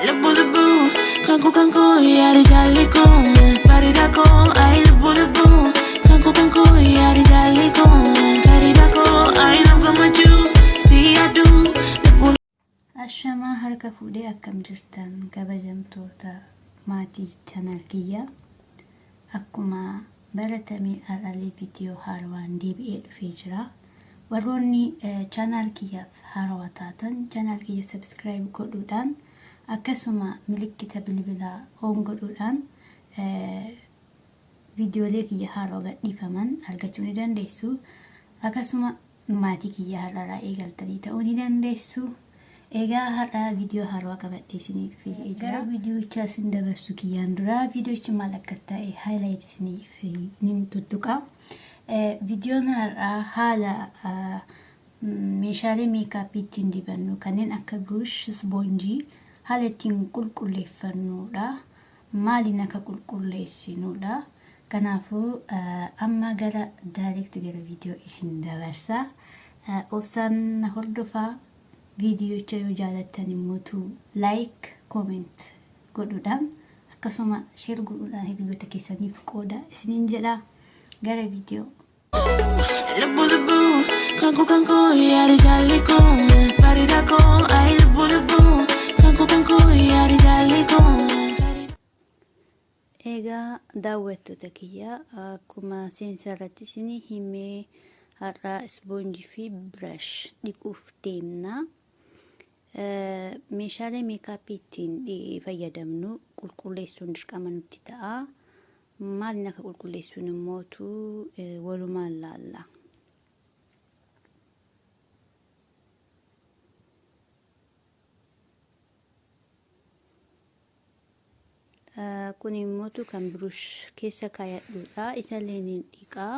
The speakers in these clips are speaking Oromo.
Lubbu lubbu kanku kanku yaari jaalli koo bareeda koo ayi lubbu lubbu kanku kanku yaari jaalli koo bareeda koo ayi nam gammachuu si yaadu lubbu. Ashamaa harka fuudhee akkam jirtan kabajamtoota maatii channel kiyyaa akkuma baratame har'allee viidiyoo haarawaan deebi'ee dhufee jira. Warroonni channel kiyyaaf haarawaa taatan channel kiyya subscribe godhuudhaan akkasuma milikkita bilbilaa on godhuudhaan viidiyoolee kiyya haarawaa gadhiifaman argachuu ni dandeessu. Akkasuma maatii kiyya har'arraa eegaltanii ta'uu ni dandeessu. Egaa har'a viidiyoo haarawaa qabadhee isinii dhufee jira. Gara viidiyoocha isin dabarsu kiyyaan dura viidiyochi maal akka ta'e highlight isiniif nin tuttuqa. Viidiyoon har'aa haala meeshaalee meekaappii ittiin dibannu kanneen akka brush, ispoonjii haala ittiin qulqulleeffannudha. Maaliin akka qulqulleessinudha. Kanaafuu amma gara direct gara viidiyoo isin dabarsa. Obsaan na hordofaa. Viidiyocha yoo jaalattan immoo like, comment godhuudhaan akkasuma share godhuudhaan hiriyoota keessaniif qooda isiniin jedha. Gara viidiyoo. Lubbu lubbu kanku kanku yaari jaalli koo bareeda koo ayi lubbu lubbu kanku kanku yaari jaalli koo. Egaa daawwattoota kiyya akkuma seensa irratti isinii himee har'a ispoonjii fi birash dhiquuf deemna. Meeshaalee meekaappii ittiin fayyadamnu qulqulleessuun dirqama nutti ta'a. Maaliin akka qulqulleessuun immootu walumaan laalla. Kun immootu kan birush keessa kaayadhuudha. Isallee ni dhiqaa.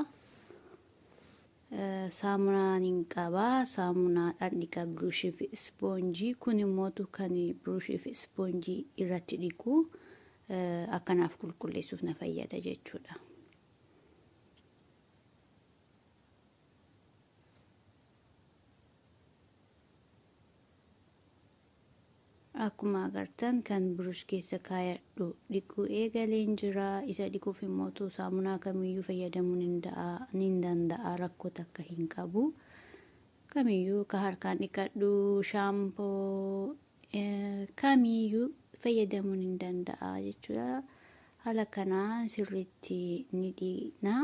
Saamunaa ni qaba. Saamunaadhaan dhiqa birushii fi ispoonjii. Kun immootu kan birushii fi ispoonjii irratti dhiqu akkanaaf qulqulleessuuf na fayyada jechuudha. Akkuma agartan kan burush keessa kaayadhu dhiquu eegaleen jira. Isa dhiquuf immoo saamunaa kamiyyuu fayyadamuu ni danda'a. Rakkoo takka hin qabu. Kamiyyuu ka harkaan dhiqadhu, shaampoo kamiyyuu fayyadamuu ni danda'a jechuudha. Haala kanaan sirriitti ni dhiqna.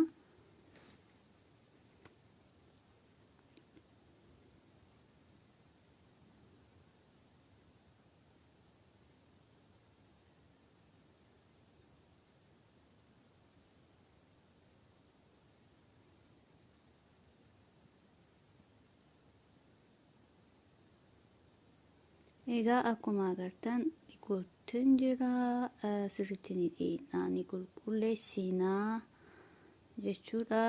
Egaa akkuma agartan dhiquutti jira. Sirriitti ni dhiqna, ni qulqulleessina jechuudha.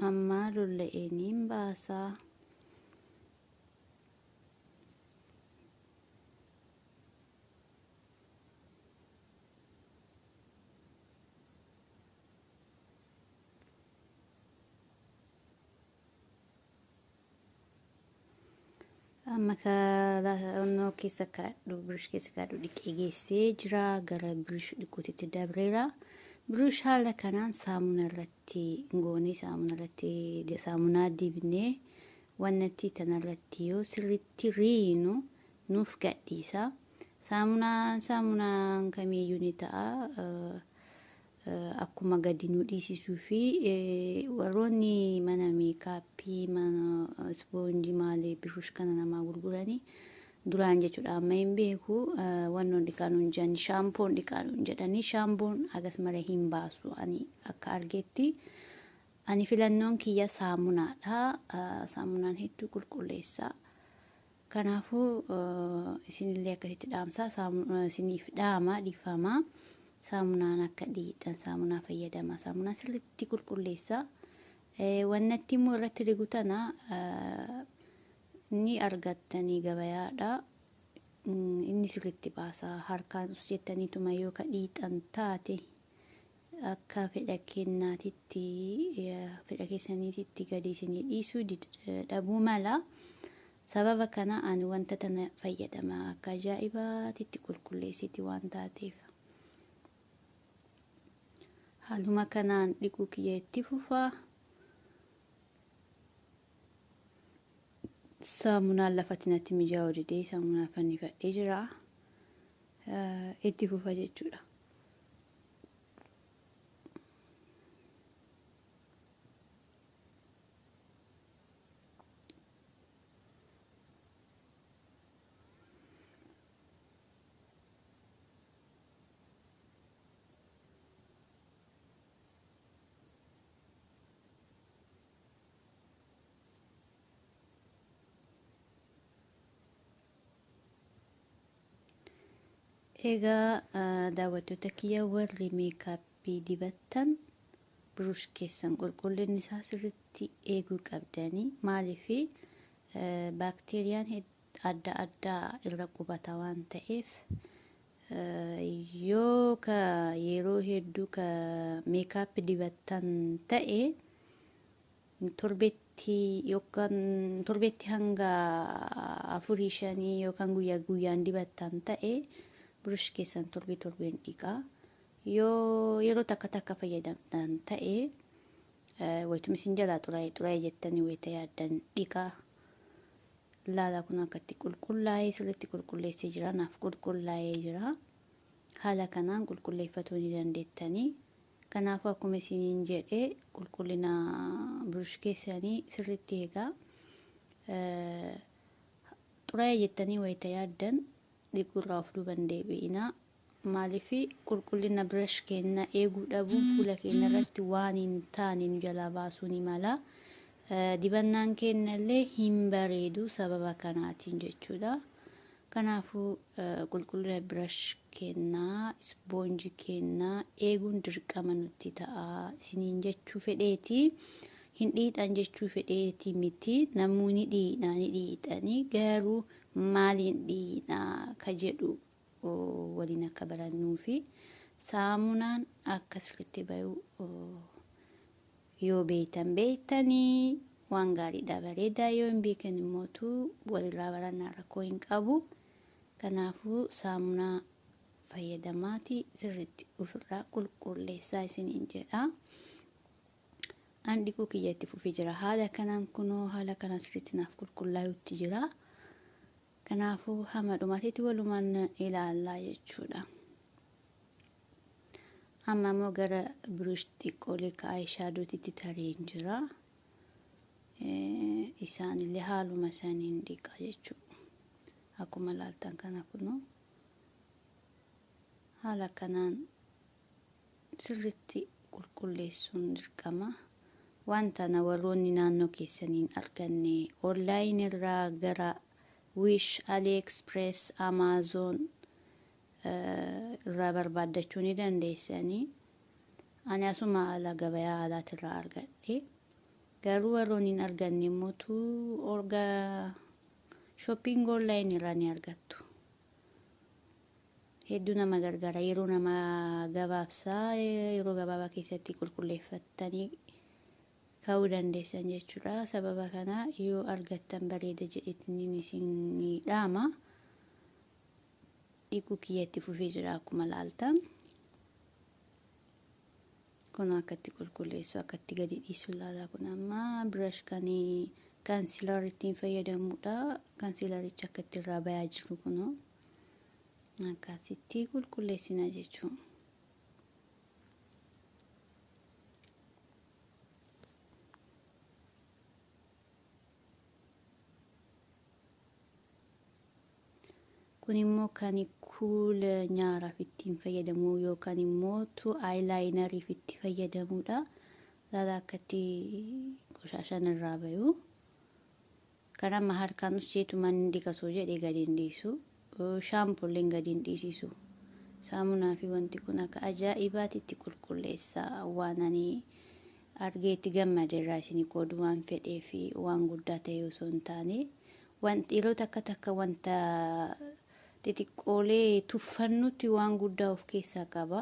Amma lolla'ee niin baasa. Amma onnoo keessa kaadhu birush keessa kaadhu dhiqee geessee jira. Gara birush dhiquutitti dabreera. Birush haala kanaan saamuna irratti goonee saamuna irratti saamunaa dibnee wannatti tanarratti yoo sirriitti riinu nuuf gadhiisa. Saamunaan saamunaan kamiiyyuu ni ta'a. Akkuma gadi nu dhiisisuu fi warroonni mana meekaappii mana ispoonjii maalee birush kana namaa gurguranii duraan jechuudha amma hin beeku wannoon dhiqaa nuun jedhani shaampoon dhiqaa nuun jedhanii shaampoon agas mara hin baasu ani akka argetti ani filannoon kiyya saamunaadha saamunaan hedduu qulqulleessa. Kanaafuu isinillee akkasitti dhaamsaa isiniif dhaama dhiifama. Saamunaan akka dhiitan saamunaa fayyadama. Saamunaan sirriitti qulqulleessa. Wannatti immoo irratti rigu tana ni argattanii gabayaadha. Inni sirriitti baasa. Harkaan us jettaniituma yoo ka dhiixan taate akka fedha kennaatitti fedha keessaniititti gadi isinii dhiisuu dhabuu mala. Sababa kana ani wanta tana fayyadama akka ajaa'ibaatitti qulqulleessiti waan taateef. Haaluma kanaan dhiquu kiyya itti fufaa. Saamunaan lafatti natti mijaa'uu didee saamunaa fannifadhee jira. Itti fufa jechuudha. Egaa daawwattoota kiyya, warri makeup dibattan brush keessan qulqullinni isaa sirriitti eeguu qabdanii. Maaliif? Baakteeriyaan adda addaa irra qubata waan ta'eef, yoo ka yeroo hedduu ka makeup dibattan ta'e, torbetti yookaan torbetti hanga afurii shanii yookaan guyyaa guyyaan dibattan ta'e, brush keessan torbee torbeen dhiqaa. Yoo yeroo takka takka fayyadamtan ta'e, wayituma isin jalaa xuraa'e xuraa'e jettanii wayita yaaddan dhiqaa. Laala, kun akkatti qulqullaa'ee sirriitti qulqulleessee jira, naaf qulqullaa'ee jira. Haala kanaan qulqulleeffatuu ni dandeettanii. Kanaafuu akkuma isiniin jedhe, qulqullina brush keessanii sirriitti eegaa. Xuraa'e jettanii wayita yaaddan dhiquurraa of duuban deebi'inaa. Maaliif? Qulqullina brush keenya eeguu dhabuun fuula keenya irratti waan hin taane nu jalaa baasuu ni mala. Dibannaan keenya illee hin bareedu sababa kanaatiin jechuudha. Kanaafuu qulqullina brush keenyaa, ispoonjii keenyaa eeguun dirqama nutti ta'a isiniin jechuu fedheeti. Hin dhiixan jechuu fedheeti miti. Namuu ni dhiidha, ni dhiixanii, garuu maaliin dhiidhaa ka jedhu waliin akka barannuu fi saamunaan akka sirriitti bayu yoo beektan beektanii waan gaariidha, bareedaa. Yoo hin beekan immootu walirraa barannaa, rakkoo hin qabu. Kanaafuu saamunaa fayyadamaati sirriitti ofirraa qulqulleessaa isiniin jedha. An dhiquu kiyya itti fufee jira. Haala kanaan kunoo haala kanaan sirriitti naaf qulqullaa'utti jira. Kanaafuu hamma dhumaatitti walumaan ilaallaa jechuudha. Amma immoo gara brush xiqqoolee ka eyeshadowtitti tareen jira. Isaanillee haaluma saniin dhiqa jechuudha. Akkuma ilaaltan kana kunoo haala kanaan sirriitti qulqulleessuun dirqama. Wanta na warroonni naannoo keessaniin arganne online irraa gara Wish, AliExpress, Amazon irraa barbaaddachuu ni dandeessanii. Ani asuma ala gabayaa alaatirraa argadhe. Garuu warroonni hin arganne immoo orga shopping online irraa ni argattu. Hedduu nama gargaara, yeroo nama gabaabsaa, yeroo gabaabaa keessatti qulqulleeffattanii ka'uu dandeessan jechuudha. Sababa kana yoo argattan bareeda jedheetiin isin dhaama. Dhiquu kiyya itti fufee jira akkuma laaltan. Kun akkatti qulqulleessu, akkatti gadi dhiisu ilaalaa. Kun amma brush kan concealer ittiin fayyadamudha. Concealericha akkatti irraa bayaa jiru kunoo akkasitti qulqulleessina jechuudha. Kun immoo kan kuula nyaaraaf ittiin fayyadamu yookaan immoo tu eyelineriif itti fayyadamudha. Laala, akkatti qoshaashaan irraa bayu. Kan amma harkaan usjeetumaan dhiqasoo jedhee gadi hin dhiisu. Shaampoolleen gadi hin dhiisisu. Saamunaa fi wanti kun akka ajaa'ibaatitti qulqulleessa. Waan ani argee itti gammade irraa isinii qoodu waan fedhee fi waan guddaa ta'e osoo hin taane, wanti yeroo takka takka wanta xixiqqoolee tuffannutti waan guddaa of keessaa qaba.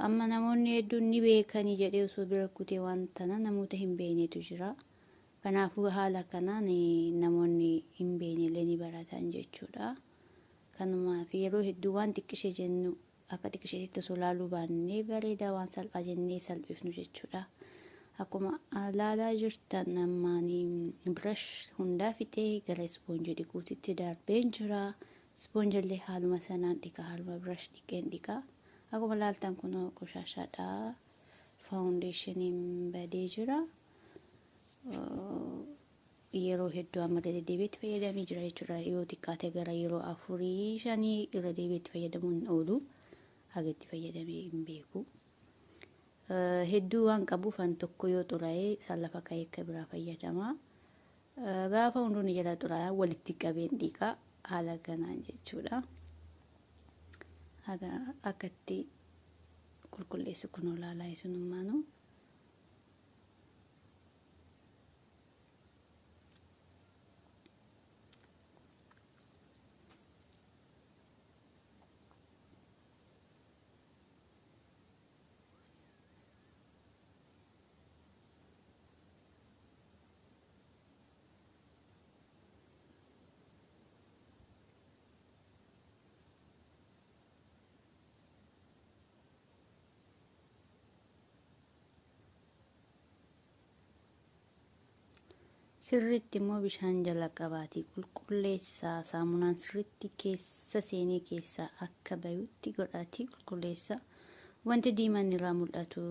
Amma namoonni hedduun ni beekanii jedhee osoo bira kutee, waan tana namoota hin beeknetu jira. Kanaafuu haala kanaan namoonni hin beekne illee ni baratan jechuudha. Kanumaaf yeroo hedduu waan xiqqishee jennu akka xiqqisheetti osoo laaluu baannee bareedaa, waan salphaa jennee salphifnu jechuudha. Akkuma laalaa jirtan ammaan brush hundaa fixee gara ispoonjii dhiquutitti darbeen jira. Ispoonjillee haaluma sanaan dhiqa, haaluma brush dhiqeen dhiqa. Akkuma laaltan kunoo qoshaashaadha. Foundationiin badee jira. Yeroo hedduu amma irra deddeebiitti fayyadamee jira jechuudha. Yoo xiqqaate gara yeroo afurii shanii irra deebiitti fayyadamuun hin oolu. Haga itti fayyadamee hin beeku. Hedduu waan qabuuf an tokko yoo xuraa'ee isaan lafa ka'ee akka biraa fayyadama. Gaafa hunduun jala xuraa'aa walitti qabeen dhiqa haala kanaan jechuudha. Akka itti qulqulleessu kun olaalaa isinummaanuu. Sirriitti immoo bishaan jala qabaatii qulqulleessaa. Saamunaan sirriitti keessa seenee keessaa akka bayutti godhaatii qulqulleessaa. Wanti diimaan irraa mul'atu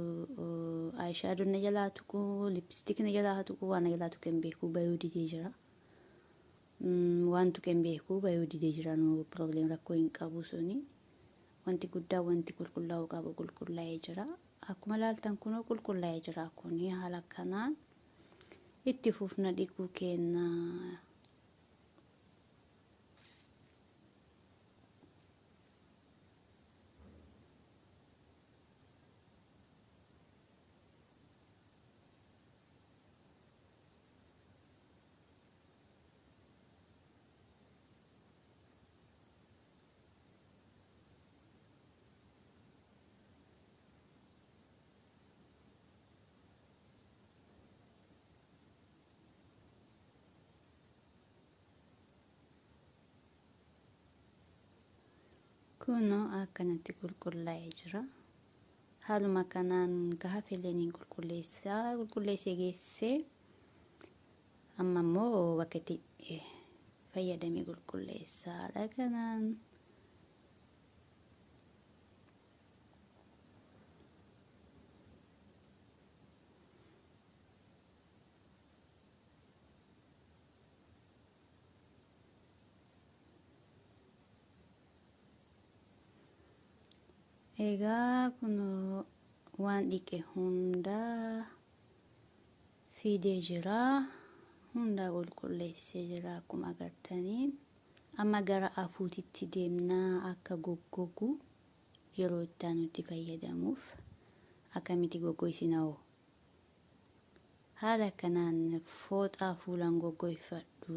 eyeshadow na jalaa tuqu, lipstick na jalaa tuqu, waan na jalaa tuqe hin beeku, bayuu didee jira. Waan tuqe hin beeku, bayuu didee jira. No problem, rakkoo hin qabu suni. Wanti guddaa wanti qulqullaa'uu qabu qulqullaa'ee jira. Akkuma laaltan kunoo qulqullaa'ee jira, kuni haala kanaan itti fufna dhiquu kenna. Kunoo akkanatti qulqullaa'ee jira. Haaluma kanaan gaafillee ni qulqulleessaa, qulqulleessee geessee amma immoo bakka itti fayyadamee qulqulleessaa haala kanaan. Egaa kunoo waan dhiqe hundaa fidee jira. Hundaa qulqulleessee jira akkuma agartanii. Amma gara afuutitti deemnaa, akka goggogu yeroo itti aanutti fayyadamuuf. Akkamitti goggoysina hoo? Haala kanaan fooxaa fuulaan goggoyfadhu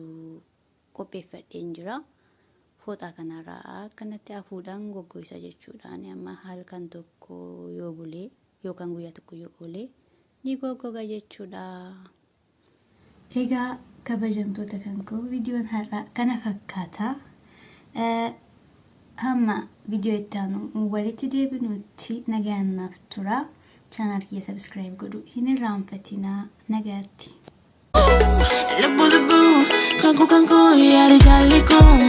qopheeffadheen jira. Fooxaa kanarraa akkanatti afuudhaan goggoysa jechuudhaan amma halkan tokko yoo bulee yookaan guyyaa tokko yoo oolee ni goggoga jechuudha. Egaa kabajamtoota kan koo, viidiyoon har'aa kana fakkaata. Hamma viidiyoo itti aanu walitti deebinutti nagaan naaf tura. Channel kiyya subscribe godhu hin irraanfatinaa. Nagaatti. Lubbu lubbu kanku kanku yaari jaalli kun.